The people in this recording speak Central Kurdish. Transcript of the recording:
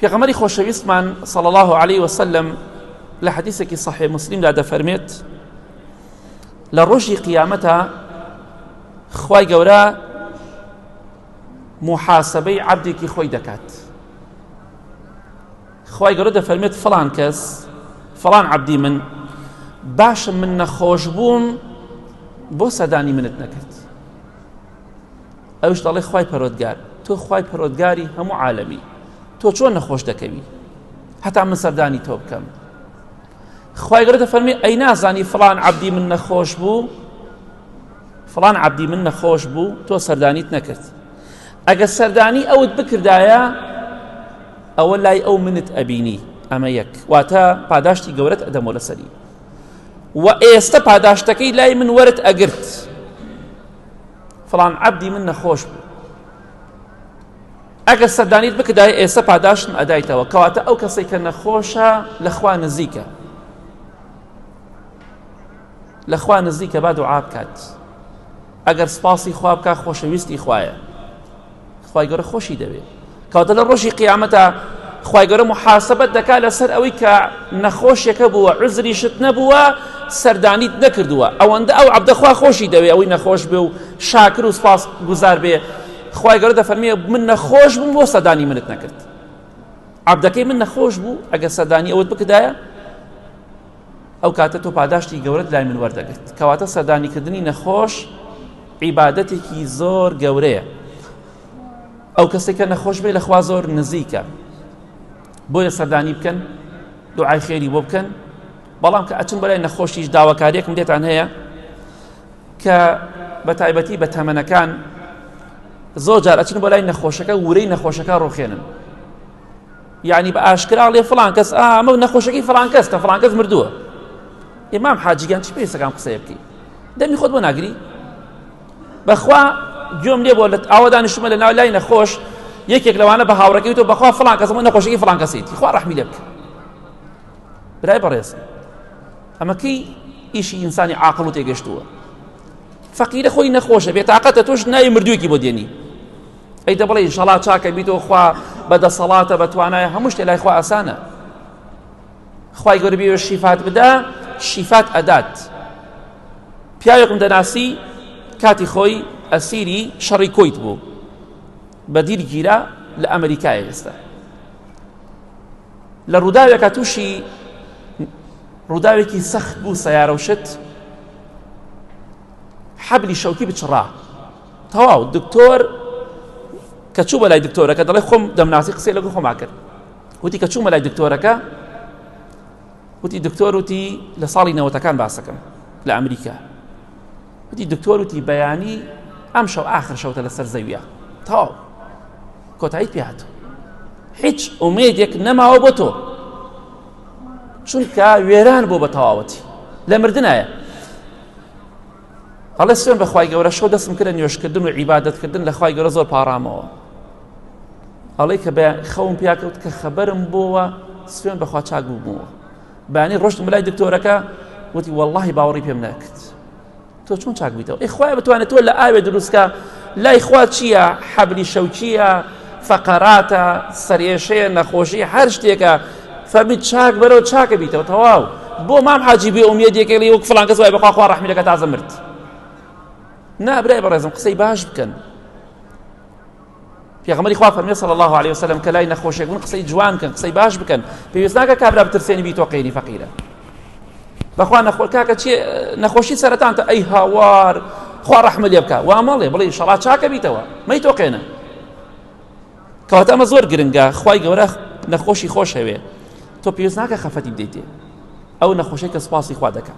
پێغەمبەری خۆشەویستمان صلی الله علیه وسلم لە حەدیثێکی صحیح مسلمدا دەفەرمێت لە ڕۆژی قیامەتە خوای گەورە محاسبەی عەبدێکی خۆی دەکات خوای گەورە دەفەرمێت فڵان کەس فڵان عەبدی من باشە من نەخۆش بووم بۆ سەدانی منت نەکرد ئەوش دەڵێ خوای پەرۆدگار تۆ خوای پەرۆدگاری هەموو عالەمی تۆ چۆن نەخۆش دەکەوی هەتا من سەردانی تۆ بکەم خوای گەورە دەفەرمی ئەی نازانی فڵان عەبدی من نەخۆش بوو فڵان عەبدی من نەخۆش بوو تۆ سەردانیت نەکرد ئەگەر سەردانی ئەوت بکردایە ئەوە لای ئەو منت ئەبینی ئەمە یەک واتە پاداشتی گەورەت ئەدەمەوە لەسەری و ئێستا پاداشتەکەی لای من وەرت ئەگرت فڵان عەبدی من نەخۆش بوو ئەگەر سەردانیت بکردایە ئێستا پاداشتم ئەدایتەوە کەواتە ئەو کەسێک کە نەخۆشە لەخوا نزیکە لەخوا نزیکە با دوعا بکات ئەگەر سپاسی خوا بکات خۆشەویستی خوایە خوای گەورە خۆشی دەوێت کەواتە لە ڕۆژی قیامەتە خوای گەورە محاسبەت دەکات لەسەر ئەوەی کە نەخۆشیەکە بووە عوزریشت نەبووە سەردانیت نەکردووە ئەوەندە ئەو عەبدە خوا خۆشی دەوێ ئەوەی نەخۆش بێ و شاکر و سپاس گوزار بێ خوای گەورە دەفەرمێ من نەخۆش بووم بۆ سەردانی منت نەکرد عەبدەکەی من نەخۆش بوو ئەگەر سەردانی ئەوت بکردایە ئەو کاتە تۆ پاداشتی گەورەت لای من وەردەگرت کەواتە سەردانیکردنی نەخۆش عیبادەتێکی زۆر گەورەیە ئەو کەسێک کە نەخۆش بێ لەخوا زۆر نزیکە بۆیە سەردانی بکەن دوعای خێری بۆ بکەن بەڵام کە ئەچن بەلای نەخۆشیش داواکاریەکم لێتان هەیە کە بە تایبەتی بە تەمەنەکان زۆر جار ئەچن بۆ لای نەخۆشەکە ورەی نەخۆشەکە ڕوخێنن یعنی بە ئاشکرا لێ فڵان کەس ئامە و نەخۆشەکەی فڵان کەس کە فڵان کەس مردووە ئیمام حاجیگیان چی پێویستەکان قسەیە بکەی دەمی خۆت بۆ ناگری بەخوا گوێم لێ بۆ لە ئاوە دانیشتمە لە ناو لای نەخۆش یەکێک لەوانە بە هاوڕەکەی تۆ بەخوا فڵان کەسم نەخۆشەکەی فڵان کەسێتی خوا ڕەحمی لێ بکە برای بەڕێز ئەمە کەی ئیشی ئینسانی عاقڵ و تێگەشتووە فەقیرە خۆی نەخۆشە بێتاقەتە تۆش ناوی مردوویەکی بۆ دێنی ئەی دەبڵێ ئینشەڵا چاکە بیتەوە خوا بە دەسەڵاتە بە توانایە هەموو شتێ لای خوا ئاسانە خوای گەورە بێوە شیفات بدا شیفات ئەدات پیاوێکم دەناسی کاتی خۆی ئەسیری شەڕی کۆیت بوو بە دیل گیرا لە ئەمریکای ئێستا لە ڕووداوێکە تووشی ڕووداوێکی سەخت بوو سیارە و شت حەبلی شەوکی بچڕا تەواو دکتۆر کە چوو بەلای دکتۆرەکە دەڵێ خۆم دەمناسی قسەی لەگەڵ خۆما کرد وتی کە چوومە لای دکتۆرەکە وتی دکتۆر وتی لە ساڵی نەوەتەکان باسەکەم لە ئەمریکا وتی دکتۆر وتی بەیانی ئەم شەو ئاخر شەوتە لەسەر زەویە تەواو کۆتایی پێ هاتوو هیچ ئومێدێک نەماوە بۆ تۆ چونکە وێران بۆ بە تەواوەتی لە مردنایە ئەڵێ سوێن بە خوای گەورە شەو دەستم کردە نوێژکردن و عیبادەتکردن لە خوای گەورە زۆر پاڕامەوە ئەڵێ کە بە خەوم پیاکەوت کە خەبەرم بۆوە سوێن بەخوا چاک بوومەوە بانی ڕۆشتم بەلای دکتۆرەکە وتی واللهی باوەڕی پێم ناکرد تۆ چۆن چاک بیتەوە ئەی خوایە بتوانێت تۆ لە ئاوێ دروستکە لای خوا چییە حەبلی شەوکیە فەقەراتە سەرێشەیە نەخۆشی هەر شتێکە فەرمی چاک بەرەوە چاکە بیتەوە تەواو بۆ مام حاجی بێ ئومێدێکە لێ وەک فڵان کەس وای بەخوا خوا ڕەحمی دەکات تازە مرد نا برای بەڕێزم قسەی باش بکەن پێغەمبەری خوا فەرمی صلی الله علیه وسلم کە لای نەخۆشێک بوون قسەی جوان بکەن قسەی باش بکەن پێویست ناکە کابرا بترسێنی بیتۆقێنی فەقیرە بەخوا نەخۆ کاکە چی نەخۆشی سەرەتانتە ئەی هاوار خوا ڕەحمە لێ بکە وا مەڵێ بڵێ ئینشەڵا چاکە بیتەوە مەیتۆقێنە کەواتە ئەمە زۆر گرنگە خوای گەورە نەخۆشی خۆش هەوێ تۆ پێویست ناکە خەفەتی بدەیتێ ئەو نەخۆشەی کە سوپاسی خوا دەکات.